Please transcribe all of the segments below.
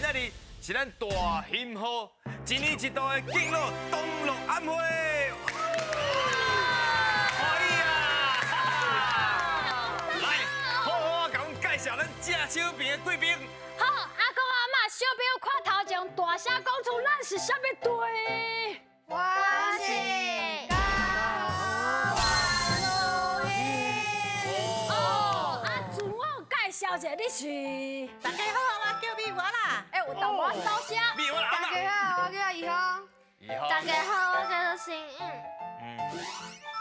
今仔日是咱大興號一年一度的敬老同樂晚會。歡喜啊！來，好好啊，共阮介紹咱正手邊的貴賓。好，阿公阿嬤，小朋友看頭前，大聲講出咱是啥物隊？我是高安路。哦，阿自我介紹一下，你是？大家好，我叫美華啦。欸，有淡薄仔燒聲。美華阿嬤。大家好，我叫怡芳。怡芳。大家好，我叫做新颖。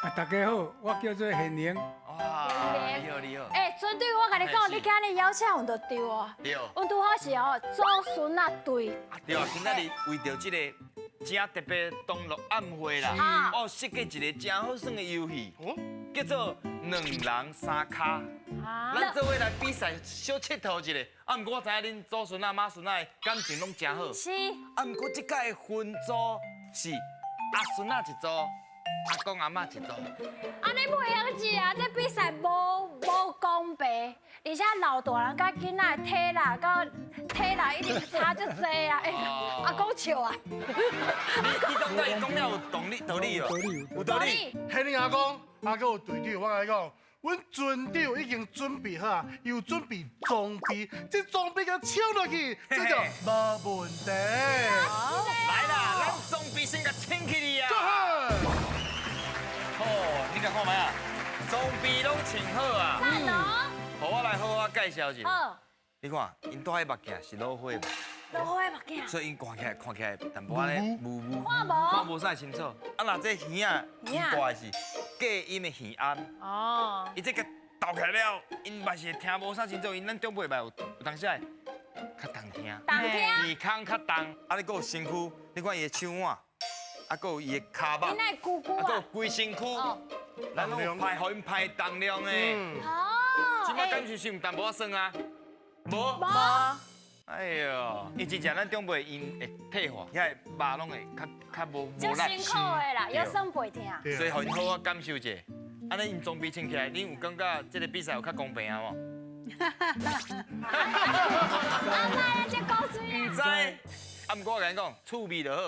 啊，大家好，我叫做賢寧。哇，你好，你好。欸，尊隊，我共你講，你今日邀請阮就對啊。對。阮拄好是哦，祖孫仔隊。對啊，今仔日為著這個真特別同樂晚會啦，我設計一個真好耍的遊戲，叫做兩人三跤。咱做伙來比賽，小𨑨迌一下。啊，毋過我知影恁祖孫仔、媽孫仔的感情攏真好。是。啊，毋過這擺的分組是阿孫仔一組，阿公阿嬤一組。按呢袂曉子啊！這比賽無公平，而且老大人佮囡仔的體力佮體力一定差足濟啊！欸，阿公笑啊！你感覺伊講了有道理道理哦？有道理。嘿，你阿公，阿閣有隊長，我共你講，阮船長已經準備好啊，又準備裝備，這裝備共搶落去，這就無問題。來啦，咱裝備先共清起來啊！好，你共看覓啊？裝備攏穿好啊！讚哦！予我來好好介紹一下。好。你看，𪜶戴彼目鏡是老花目。老花目鏡。所以𪜶看起來看起來淡薄仔咧霧霧，看無，看無啥清楚。啊，若這耳仔，𪜶戴的是隔音的耳安。哦。伊這個鬥起來了，𪜶嘛是會聽無啥清楚，因咱長輩嘛有有當時會較重聽，重聽，耳孔較重。啊，你閣有身軀，你看伊的手腕，啊，閣有伊的跤目，你那姑姑啊，閣有規身軀，咱攏有排予𪜶排重量的。哦。這擺感受是有淡薄仔酸啊？無。無。哎喲，伊真正咱長輩𪜶會退化，遐个肉攏會較較無無力。足辛苦的啦，腰酸背疼。所以予𪜶好好感受者。按呢𪜶裝備穿起來，恁有感覺這個比賽有較公平啊無？阿嬤，這講水啊！毋知，啊，毋過我共你講，趣味就好，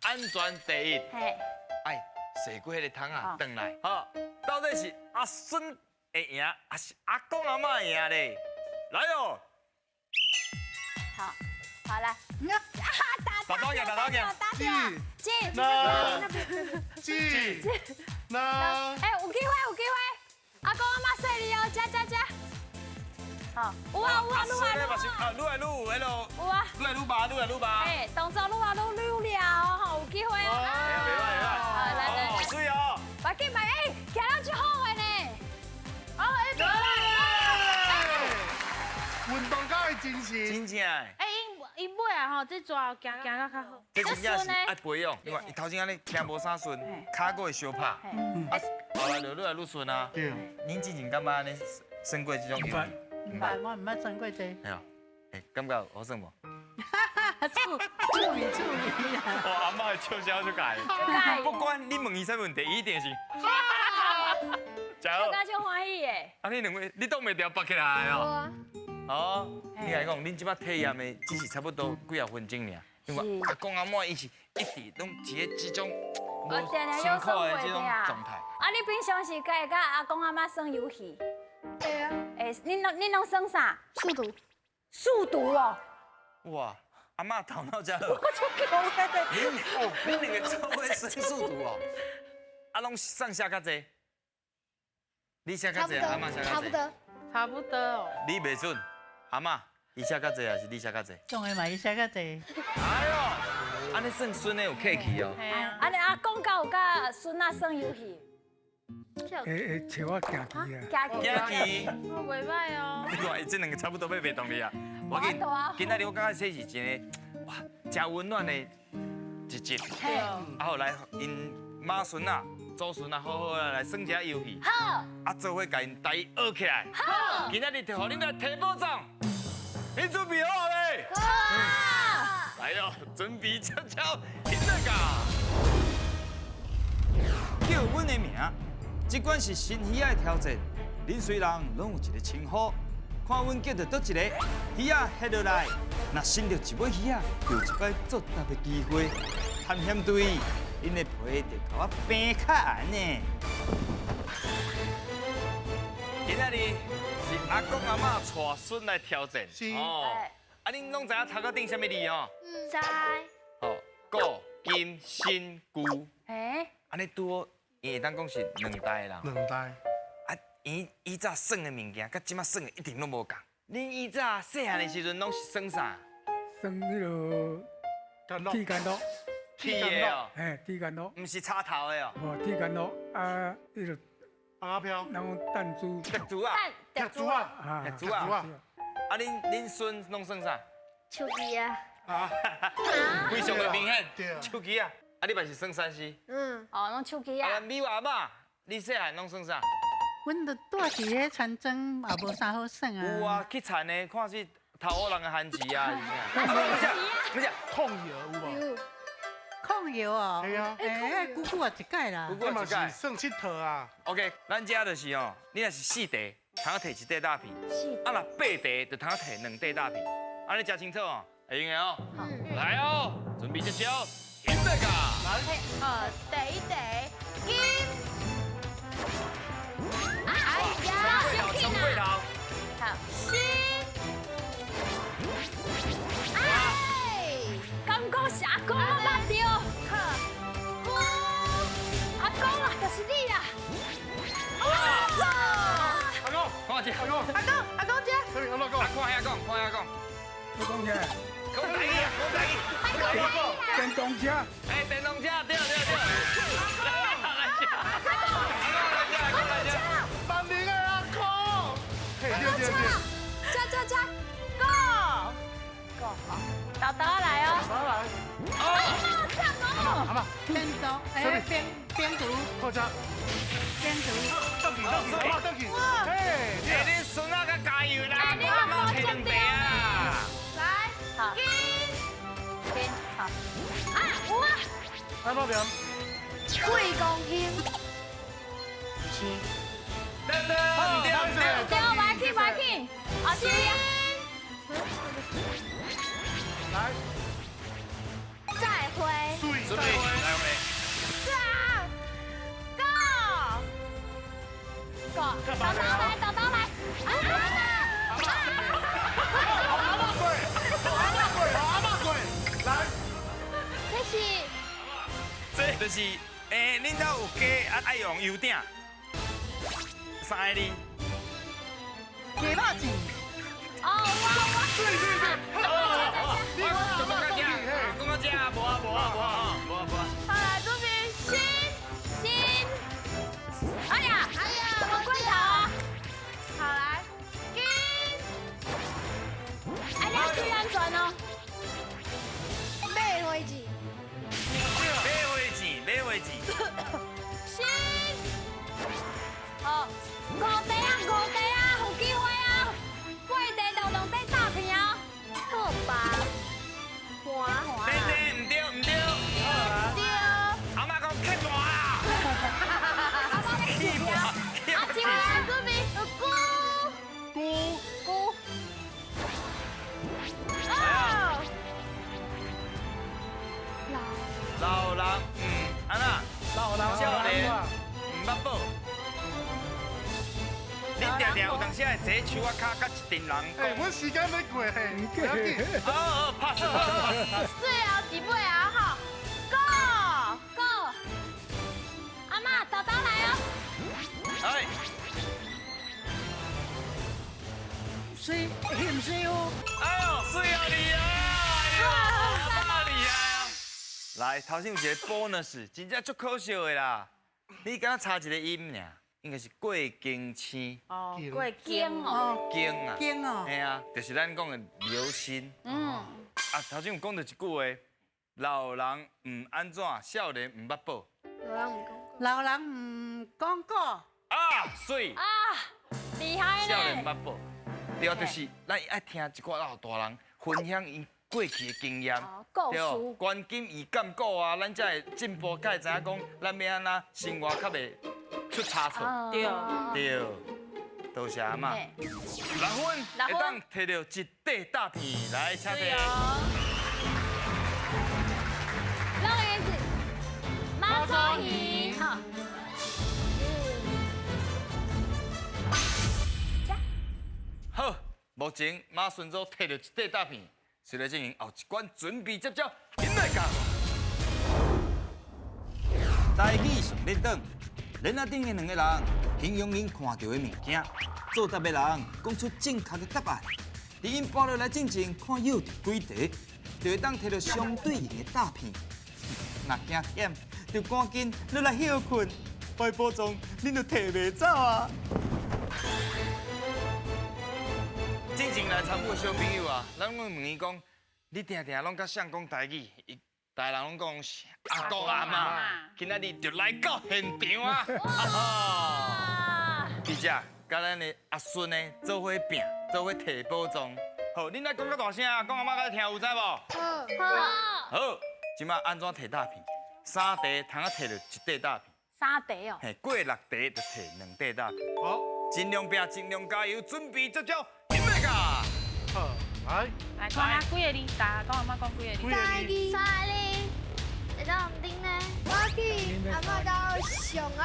安全第一。嘿。哎，踅過彼个桶仔，轉來，好，到底是阿孫會贏，還是阿公阿嬤會贏咧？來哦！好，好來。打打打打打打掉，幾？幾？那？欸，有機會，有機會。阿公阿嬤細力哦，加加加。好，有啊有啊，愈來愈啊，愈來愈有彼囉。有啊，愈來愈白，愈來愈白。欸，動作愈來愈溜了吼，有機會啊。袂歹袂歹。好，來來。水哦。別緊別，欸，行了足好的呢。哦，欸，運動家的精神。真正。欸，𪜶尾啊吼，這逝行行得較好。這真正是愛培養，因為伊頭前按呢行無啥順，跤閣會相拍。啊，後來就愈來愈順啊。對。恁之前感覺按呢耍過這種遊戲？毋捌，我毋捌耍過這。嘿啊，欸，感覺好耍無？趣趣味趣味啊！我阿嬤的笑聲就改。不管你問伊啥問題，伊一定是。真好。真歡喜的。啊，你兩位，你擋袂牢拔起來哦。哦，你來講，恁這擺體驗的只是差不多幾仔分鐘爾，因為阿公阿嬤伊是一直攏佇咧這種無辛苦的這種狀態。啊，你平常時會佮阿公阿嬤耍遊戲？對啊。欸，你攏耍啥？數獨。數獨哦。哇，阿嬤頭腦真好。我足強的。恁兩個做伙耍數獨哦？啊，攏上下較濟。你寫較濟，阿嬤寫較濟。差不多。差不多哦。你袂準。阿嬤，伊寫較濟還是你寫較濟？總會嘛，伊寫較濟。哎喲，按呢算孫的有客氣哦。按呢阿公敢有佮孫仔耍遊戲？會會揣我行棋啊！行棋。我袂歹哦。你看，這兩個差不多欲袂動你啊。我緊，今仔日我感覺這是一個哇，誠溫暖的一集。啊，後來𪜶媽孫仔、祖孫仔好好啊來耍一下遊戲。好。啊，做伙共𪜶台語學起來。好。今仔日就予恁來提寶藏，你準備好未？好。來哦，準備悄悄，起來噶。叫阮的名，這款是新魚仔的挑戰，恁雖人攏有一个稱呼，看阮叫著佗一個魚仔翕落來，若伸著一尾魚仔，就有一擺作答的機會。探險隊，𪜶的皮就共我平較絚呢。今仔日是阿公阿嬤帶孫來挑戰。是。哦。啊，恁攏知影頭殼頂啥物字吼？知。哦，古、今、新、舊。欸。按呢拄好，伊會當講是兩代人。兩代。啊，伊以早耍的物件，佮這馬耍的一定攏無仝。恁以早細漢的時陣，攏是耍啥？耍彼个鐵干樂。鐵的哦。嘿，鐵干樂。毋是插頭的哦。無鐵干樂啊，彼个。阿飄。人講彈珠。彈珠啊。彈珠啊。彈珠啊。啊，恁孫攏耍啥？手機啊。啊。非常的明顯。手機啊。啊，你嘛是耍3C？嗯。哦，攏手機啊。啊，美華阿嬤，你細漢攏耍啥？阮就住佇咧田莊，也無啥好耍啊。有啊，去田的，看是頭好人的番薯啊，是啥？不是，控油有無？控油哦。係啊。欸，久久也一擺啦。久久一擺。算𨑨迌啊。 OK，咱這就是哦，你若是四塊，通摕一塊大片；啊，若八塊，就通摕兩塊大片。按呢誠清楚哦，會用的哦。來哦，準備這招，準備噶。來。第一題，金。哎呀，衝過頭。好。新。哎，敢講是阿公我捌著。好。阿公啊，就是你啦。阿公，看這。阿公，阿公，阿公這。阿公，啊，看遐講，看遐講。你講啥？講台語啊，講台語。電動車。哎，電動車，對對對。來來來，阿公來這，萬能的阿公。嘿，對對對。車車車，Go Go，好，豆豆來哦。豆來。哦，讚哦。阿嬤。電動，哎，冰冰毒。好食。冰毒。倒去倒去，阿嬤倒去。嘿，哎，恁孫仔較加油啦，阿嬤摕兩塊啊。來，好。金。金，好。啊，有啊。阿嬤念。幾公斤？是。對對對。對，袂去袂去，阿是。來。再會。水。準備，來我們。三。Go。 Go。豆豆來，豆豆來。啊！阿嬤過，阿嬤過，阿嬤過，來。這是。這就是，欸，恁兜有雞啊，愛用油鼎。三个字。雞肉醬。哦，哇哇。對對對。你講到這，講到這，無啊無啊無啊無啊無啊。好，來準備，新新。哎呀，哎呀，我過頭啊。好來，金。哎，你要注意安全哦。買花錢。買花錢，買花錢。新。好，五塊啊，五塊啊，有機會啊。八塊就兩塊詐騙啊。好吧。盤。對對，毋對毋對。對。阿嬤講欠盤啦。阿嬤咧欠盤。阿金來準備，菇。菇。菇。哦。老人，安怎？老人，少年，毋捌寶。你定定有當時會坐樹仔跤，佮一陣人講。欸，阮時間欲過，嘿，不要緊。哦哦，pass pass。最後一尾啊，吼，Go Go。阿嬤，豆豆來哦。哎。水，是毋是哦？哎呦，水哦你啊！哎呦，阿嬤厲害哦。來，頭先有一個 bonus，真正足可惜的啦。你敢若差一個音爾，應該是過經星。哦，過經哦，經啊，經哦，嘿啊，就是咱講的流星。嗯。啊，頭先有講著一句話，老人毋按怎，少年毋捌寶。老人毋講古。啊，媠。啊，厲害呢。少年毋捌寶，對啊，就是咱愛聽一寡老大人分享𪜶過去的經驗，對，關今以鑑古啊，咱才會進步，才會知影講咱欲按怎生活較袂出差錯。對。對。多谢阿嬤。6分，會當摕到一塊大片，來，請提。六個字，媽祖魚。好。好，目前馬孫祖摕到一塊大片，隨來進行後一關準備接招，緊來講。台語上練轉，鏈仔頂的兩个人形容𪜶看著的物件，作答的人講出正確的答案。佇𪜶跋落來進前，看有幾題，就會當摕著相對應的詐騙。若驚險，就趕緊落來歇睏，擺寶藏恁就摕袂走啊！進前來參與的小朋友啊，咱攏問伊講，你定定攏佮誰講台語？大人攏講是阿公阿嬤，今仔日就來到現場啊！記者佮咱的阿孫呢做伙拼，做伙提寶藏。好，恁來講較大聲啊，講阿嬤佮聽有知無？好。好，這擺按怎提大片？三題通啊提著一塊大片。三題哦。嘿，過6題就提2塊大片。好，盡量拼，盡量加油，準備接招，準備噶。好，來。來，講啊，幾個字？大家講阿嬤講幾個字？三個字。三個字。會當啉呢？我去阿嬤兜上愛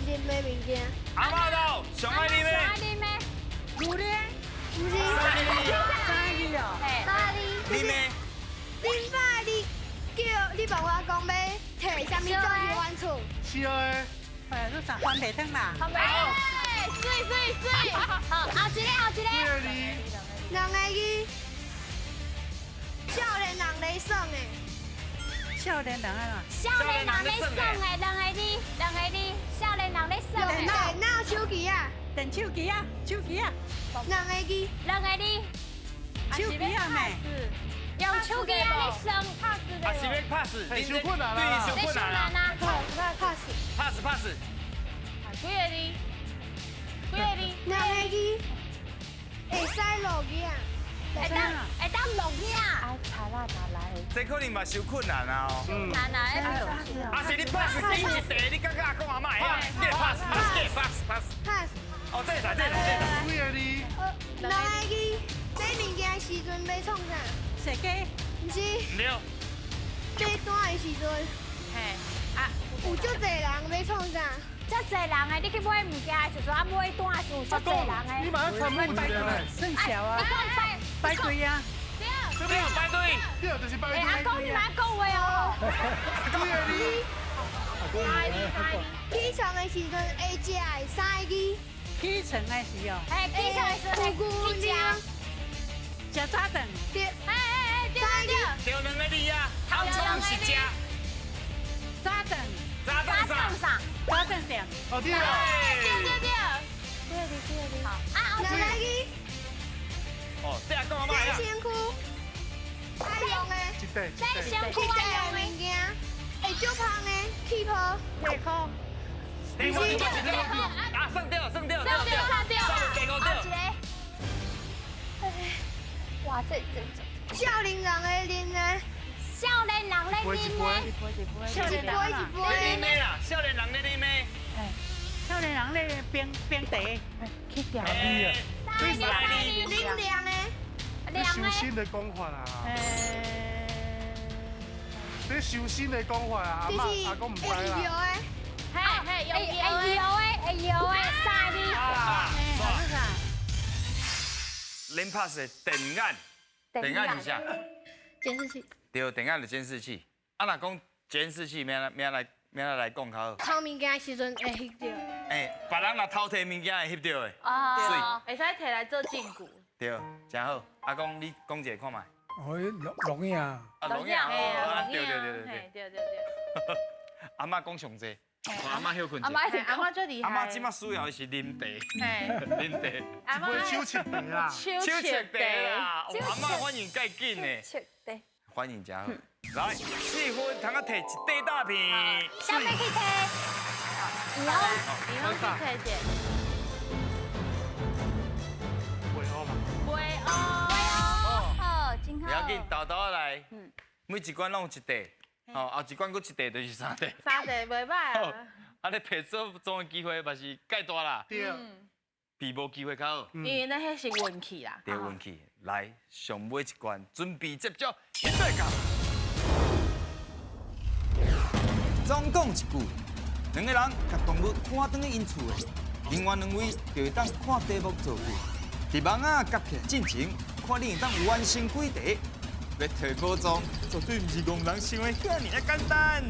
啉的物件。阿嬤兜上愛啉的。上愛啉的。牛奶。不是。三个字。三个字哦。三个字。啉的。恁爸，你叫你问我讲欲提啥物做去阮厝？是的。哎，你啥番麦汤啦？番麦汤。水水水。好，后一个，后一个。两个字。少年人咧耍的。少年人啊！少年人咧耍的，两个字，两个字，少年人咧耍的。电脑手机啊！电手机啊，手机啊。两个字，两个字。手机啊咩？用手机啊咧耍。啊是欲拍死，太困难啦！对，太困难啦。拍死。拍死拍死。几个字？几个字？两个字。会使落雨啊！会当会当落雨啊！这可能嘛伤困难啊！哦。难啊！啊是你 pass 顶一题，你感觉阿公阿嬤会晓？你 pass pass pass pass pass。哦，这个这个这个。几个字？两个字。买物件的时阵欲创啥？设计。毋是。对。买单的时阵。嘿。啊。有足济人欲创啥？足济人的，你去买物件的时阵啊，买单的时阵有足济人的。你嘛要参与一下呢？算小啊。你讲排排队啊。对。对，排队。对，就是排队。阿公，你嘛讲话哦。几个字？起床的时阵会食的三个字。起床的时候。哎，起床的时阵去食。食早顿。对。哎哎哎，对对对。两个字啊，头床是食。早顿。早顿啥？早顿店。哦对。对对对。对对对。好啊，两个字。哦，这阿公阿嬤洗身躯。爱用的。一块。洗身躯爱用的物件，会足香的气泡。地裤。地裤。啊，算掉，算掉，算掉，算掉。地裤掉。哇，这少年人的啉的。少年人咧啉的。少年人一杯啉的啦，少年人咧啉的。少年人咧冰冰茶。去钓鱼啊。三个字。啉凉的。你修身的讲法啊。你修身的讲法啊，阿嬤阿公毋知啦。嘿嘿，用会摇的，会摇的，三个字。啊。恁拍是电眼，电眼是啥？监视器。对，电眼就监视器。啊，若讲监视器，欲按怎来讲较好？偷物件的时阵会翕著。哎，别人若偷提物件会翕著的。哦。会使提来做证据。对，真好。阿公，你讲一个看觅。哦，录录影。啊，录影。对对对对对。对对对。阿嬤讲上济。阿嬤歇睏。阿嬤阿嬤最厉害。阿嬤这马需要的是啉茶。啉茶。阿嬤手切茶啦。手切茶啦。阿嬤反应介紧呢。切茶。反应真好。来，4分通啊提一块大片。小妹去提。以后去提者。袂乌嘛。袂乌。好，真好。不要紧，豆豆来。每一关拢有一块。哦，后一关阁一块就是三块。三块袂歹啊。啊，你提宝藏的机会嘛是介大啦。对。比無機會較好。因為那彼是運氣啦。對運氣，來上尾一關，準備接招，現在到。總共一句，兩個人共動物趕轉去𪜶厝的，另外兩位就會當看題目造句。佇網仔夾起來進前，看你會當完成幾題。欲提寶藏，絕對毋是戇人想的遐爾仔簡單。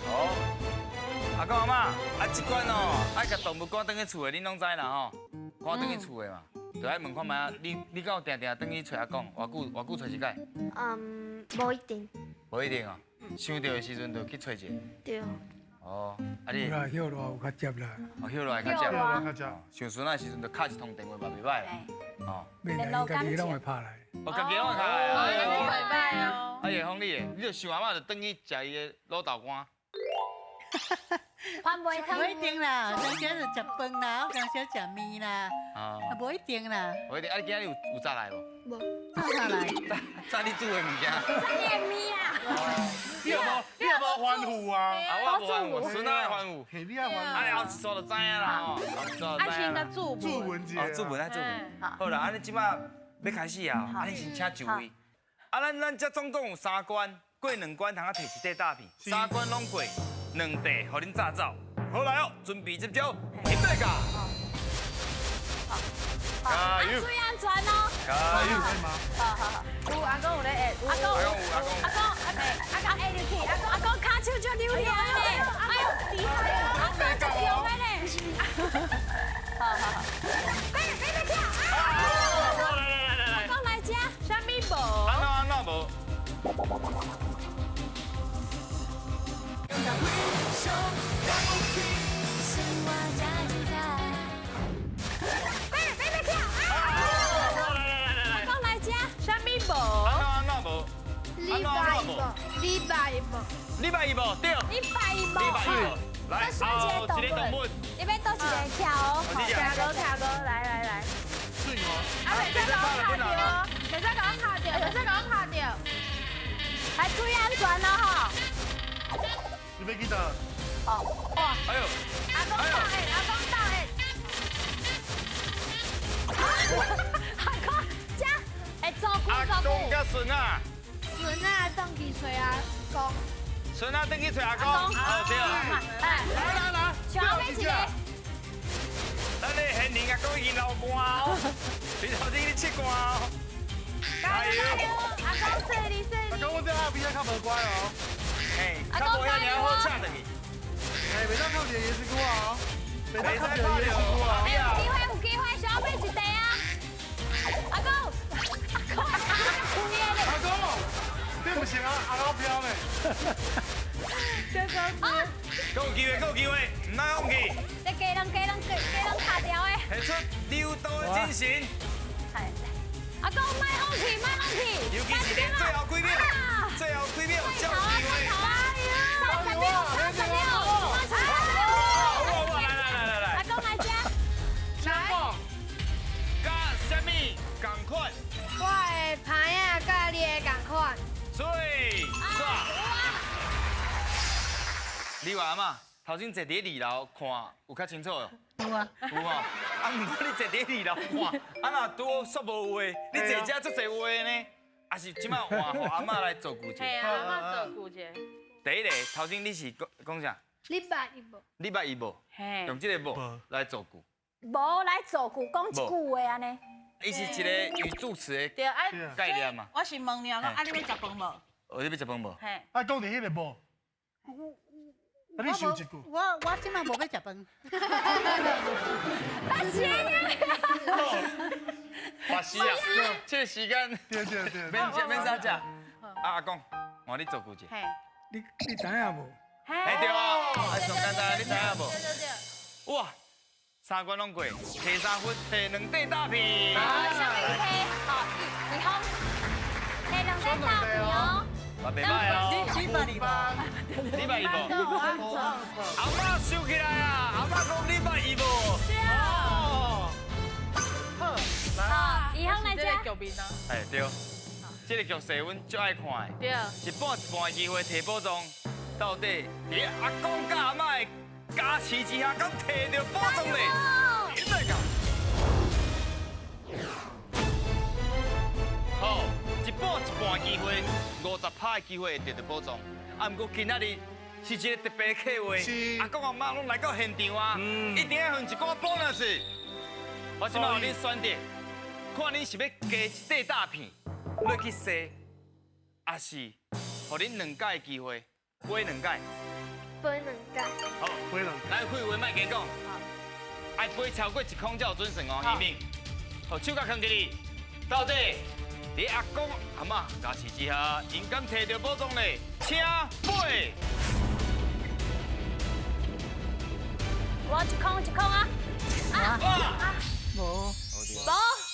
好，阿公阿嬤，啊，這關哦，愛共動物趕轉去厝的，恁攏知啦吼，趕轉去厝的嘛，就愛問看覓仔，你敢有定定轉去揣阿公？偌久偌久揣一擺？嗯，無一定。無一定哦，想著的時陣就去揣一下。對。哦，啊你。有啦，歇熱有較接啦。哦，歇熱會較接。較接。像孫仔的時陣就敲一通電話嘛，袂歹啦。哦。免來，家己攏會拍來。哦，家己攏會拍來。哦，袂歹哦。啊，葉芳你的，你就想阿嬤就轉去食伊的滷豆乾。番麥湯。無一定啦，有時就食飯啦，有時食麵啦。啊，無一定啦。無一定，啊，你今日有早來無？無。早啥來？早你煮的物件。早你的麵啊。你有無？你有無歡呼啊？啊，我無歡呼，孫仔會歡呼。嘿，你愛歡呼。啊，後一撮就知影啦吼，後一撮就知影啦。啊，先共煮煮文者。哦，煮文愛煮文。好啦，按呢這擺欲開始啊，按呢先請就位。啊，咱這總共有三關，過兩關通啊提一塊大片，三關攏過，兩塊予恁炸走。好來哦，準備接招，準備㗎。加油！注意安全哦。加油！好好好。有阿公有咧，阿公有，阿公阿公阿公下入去，阿公阿公跤手足溜溜的呢，哎呦，厉害哦，阿公足强的呢。好好好，别别别跳！来来来来来，阿公来吃，啥物无？按怎按怎无？别别别跳！来来来来来，阿公来吃，啥物无？按怎按怎无？礼拜一无，礼拜一无，礼拜一无对。礼拜一无。礼拜一无。来，后一个动物。你欲佗一个跳哦？听歌听歌，来来来。水哦。啊，袂使共我卡著哦，袂使共我卡著，袂使共我卡著。来注意安全哦吼。你欲去佗？哦，哇。哎呦。阿公到的，阿公到的。阿公，这，会做久阿公佮孙仔。孙仔转去揣阿公。孙仔转去揣阿公。好对。来来来，上尾一个。咱的现年阿公已经流汗哦，你头先咧拭汗哦。加油！阿公细腻细腻。阿公，我这阿比较较无乖哦。嘿，较无遐尔好请转去。哎，袂当靠著椰子菇哦，袂当靠著椰子菇啊。有机会，有机会，上尾一块啊！阿公，阿公，阿公，阿公，你毋是阿阿老飘呢？啊！阁有机会，阁有机会，毋通放弃。这鸡卵，鸡卵，鸡鸡卵卡掉的。提出溜刀的精神。阿公，莫放弃，莫放弃。尤其是咧最后几秒，最后几秒才有机会。 30秒，30秒，30秒。来来来来来。阿公来吃。来。佮啥物仝款？我的牌仔佮你的仝款。水，煞。你话阿嬤，头先坐伫二楼看有較清楚無？有啊。有吼。啊，毋過你坐伫二樓看，啊若拄好煞無話，你坐遮足濟話呢？啊是這擺換予阿嬤來造句一下。嘿啊，阿嬤造句一下。第一個，頭先你是講啥？你捌伊無？你捌伊無？用這個無來造句。無來造句，講一句話按呢。伊是一個語助詞的概念嘛。我是問你啊，啊你欲食飯無？哦，你欲食飯無？嘿。啊，講著彼個無。啊，你想一句。我這擺無欲食飯。啊是啊。巴西啊，這個時間。對對對。免食免啥食。啊阿公，換你造句一下。你知影無？嘿對啊，啊上簡單，你知影無？對對對。哇，三關攏過，提三分，提兩塊大片。好，啥物提？好，一方，提兩塊大片哦。嘛袂歹哦。禮拜二無？禮拜二無。阿嬤收起來啊！阿嬤講禮拜二無。對啊。好，來。好，以後來這。這個局面啊。哎對，這個局勢阮足愛看的。對。一半一半的機會提寶藏，到底佇阿公佮阿嬤的加持之下，敢提著宝藏咧？现在讲，好，一半一半机会，50%的机会会得著宝藏。啊，毋过今仔日是一个特别客话，阿公阿嬤攏来到现场啊，一定爱分一寡 bonus。我这摆予恁选择，看恁是欲加一块大片落去洗，还是予恁两摆的机会，飞两摆。飞两摆。好，飞两。来，废话莫加讲，爱飞超过1空才有准算哦，希敏。好，手甲囥伫你，到底你阿公阿嬤加持之下，𪜶敢提著宝藏咧？请飞。我1空1空啊！啊！无无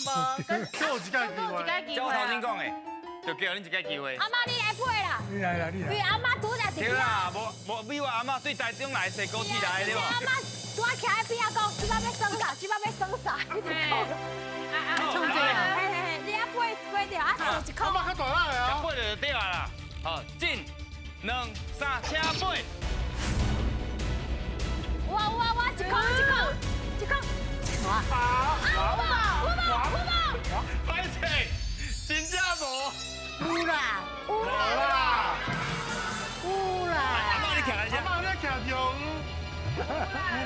无，阁有一摆机会。照我头先讲的，就给恁一个机会。阿嬤你来飞啦！你来啦，你来。因为阿嬤拄才伫。对啦，无无，美我阿嬤对台中来坐高铁来对无？阿嬤拄仔徛喺边仔讲，这摆欲耍啥？这摆欲耍啥？一直讲。啊，创这啊！嘿嘿嘿，你啊飞飞著啊，输1空。阿嬤较大力啊！飞就对啊啦。好，进、两、三，请飞。我我我1空1空1空。啊！有无？有无？有无？歹势，真正无。有啦，有啦，有啦。阿嬤你徛来遮。阿嬤你徛中。有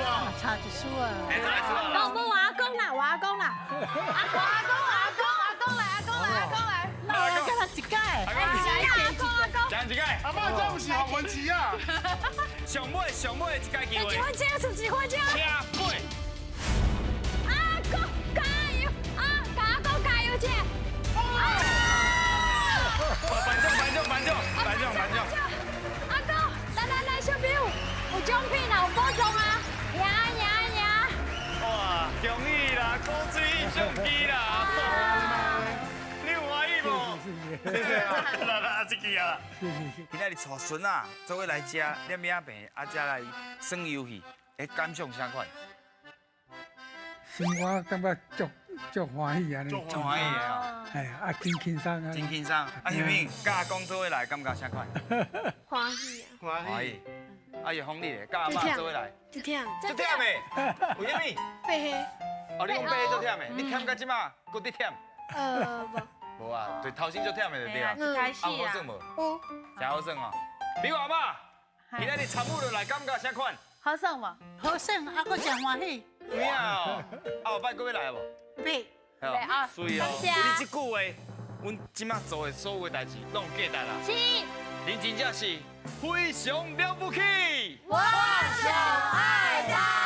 啦。差一丝啊。差一丝啊。无我阿公啦，我阿公啦。阿公阿公阿公阿公来，阿公来，阿公来。老啊，才来一摆。哎，是啊，阿公阿公。讲一摆。阿嬤这毋是学文字啊。上尾上尾一摆机会。一分钟，剩1分钟。请飞。阿公加油！啊，阿公加油者！颁奖颁奖颁奖颁奖颁奖！阿公，来来来，小朋友，有奖品啦，有宝藏啊！赢赢赢！哇，恭喜啦，古水相机啦！你有欢喜无？谢谢啊！来来，这支啊！今仔日带孙仔做伙来遮念饼饼，啊，遮来耍游戏，彼感想啥款？生活感觉足足欢喜按呢，足欢喜的哦。哎，啊，真轻松啊！真轻松。啊，秀敏，佮阿公做伙来，感觉啥款？欢喜啊！欢喜。啊，叶枫你咧，佮阿嬤做伙来。足忝。足忝的。为啥物？爬溪。哦，你讲爬溪足忝的，你忝到这马，阁伫忝？无。无啊，对，头先足忝的就对啊。开始啊，好耍无？有。真好耍哦。美华妈，今仔日参与落来，感觉啥款？好耍无？好耍，啊，阁真欢喜。有影哦，啊，后摆阁欲来无？欲。啊，水哦。有你这句话，阮这马做的所有的代志拢有价值啦。是。恁真正是非常了不起。我上爱大。